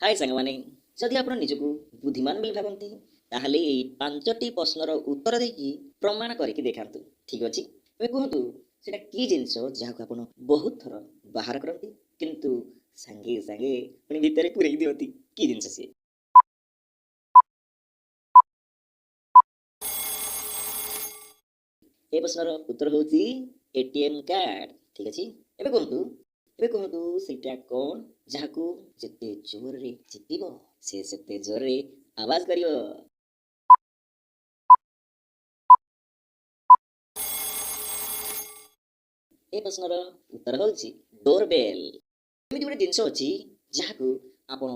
ହାଏ ସାଙ୍ଗମାନେ, ଯଦି ଆପଣ ନିଜକୁ ବୁଦ୍ଧିମାନ ବୋଲି ଭାବନ୍ତି, ତାହେଲେ ଏଇ 5ଟି ପ୍ରଶ୍ନର ଉତ୍ତର ଦେଇକି ପ୍ରମାଣ କରିକି ଦେଖାନ୍ତୁ। ଠିକ୍ ଅଛି, ଏବେ କୁହନ୍ତୁ ସେଇଟା କି ଜିନିଷ ଯାହାକୁ ଆପଣ ବହୁତ ଥର ବାହାର କରନ୍ତି କିନ୍ତୁ ସାଙ୍ଗେ ସାଙ୍ଗେ ପୁଣି ଭିତରେ ପୁରେଇ ଦିଅନ୍ତି? କି ଜିନିଷ ସିଏ? ଏ ପ୍ରଶ୍ନର ଉତ୍ତର ହେଉଛି ATM card. ଠିକ୍ ଅଛି, ଏବେ କୁହନ୍ତୁ ସେଇଟା କ'ଣ ଯାହାକୁ ଯେତେ ଜୋରରେ ଚିପିବ ସେ ସେତେ ଜୋରରେ ଆବାଜ କରିବ? ଏ ପ୍ରଶ୍ନର ଉତ୍ତର ହେଉଛି ଡୋର ବେଲ୍। ଏମିତି ଗୋଟେ ଜିନିଷ ଅଛି ଯାହାକୁ ଆପଣ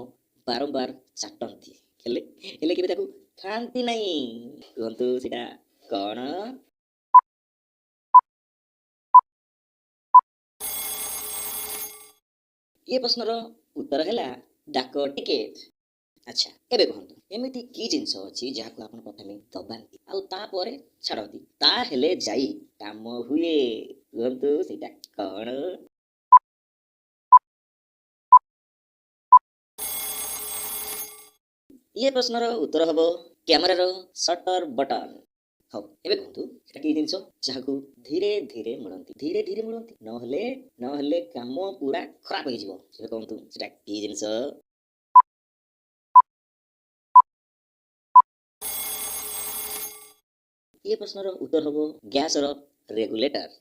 ବାରମ୍ବାର ଚାଟନ୍ତି, ହେଲେ କେବେ ତାକୁ ଖାଆନ୍ତି ନାହିଁ। କୁହନ୍ତୁ ସେଇଟା କ'ଣ? ଏ ପ୍ରଶ୍ନର ଉତ୍ତର ହେଲା ଡାକ ଟିକେଟ। ଆଚ୍ଛା, ଏବେ କୁହନ୍ତୁ ଏମିତି କି ଜିନିଷ ଅଛି ଯାହାକୁ ଆପଣ ପ୍ରଥମେ ଦବାନ୍ତି ଆଉ ତାପରେ ଛାଡ଼ନ୍ତି, ତାହେଲେ ଯାଇ କାମ ହୁଏ? କୁହନ୍ତୁ ସେଇଟା କ'ଣ? ଇଏ ପ୍ରଶ୍ନର ଉତ୍ତର ହବ କ୍ୟାମେରାର ସଟର ବଟନ। ହଉ, ଏବେ କୁହନ୍ତୁ ସେଟା କି ଜିନିଷ ଯାହାକୁ ଧୀରେ ଧୀରେ ମୋଡ଼ନ୍ତି, ଧୀରେ ଧୀରେ ମୋଡ଼ନ୍ତି, ନହେଲେ କାମ ପୁରା ଖରାପ ହେଇଯିବ। ଏବେ କୁହନ୍ତୁ ସେଟା କି ଜିନିଷ? ଇଏ ପ୍ରଶ୍ନର ଉତ୍ତର ହବ ଗ୍ୟାସର ରେଗୁଲେଟର।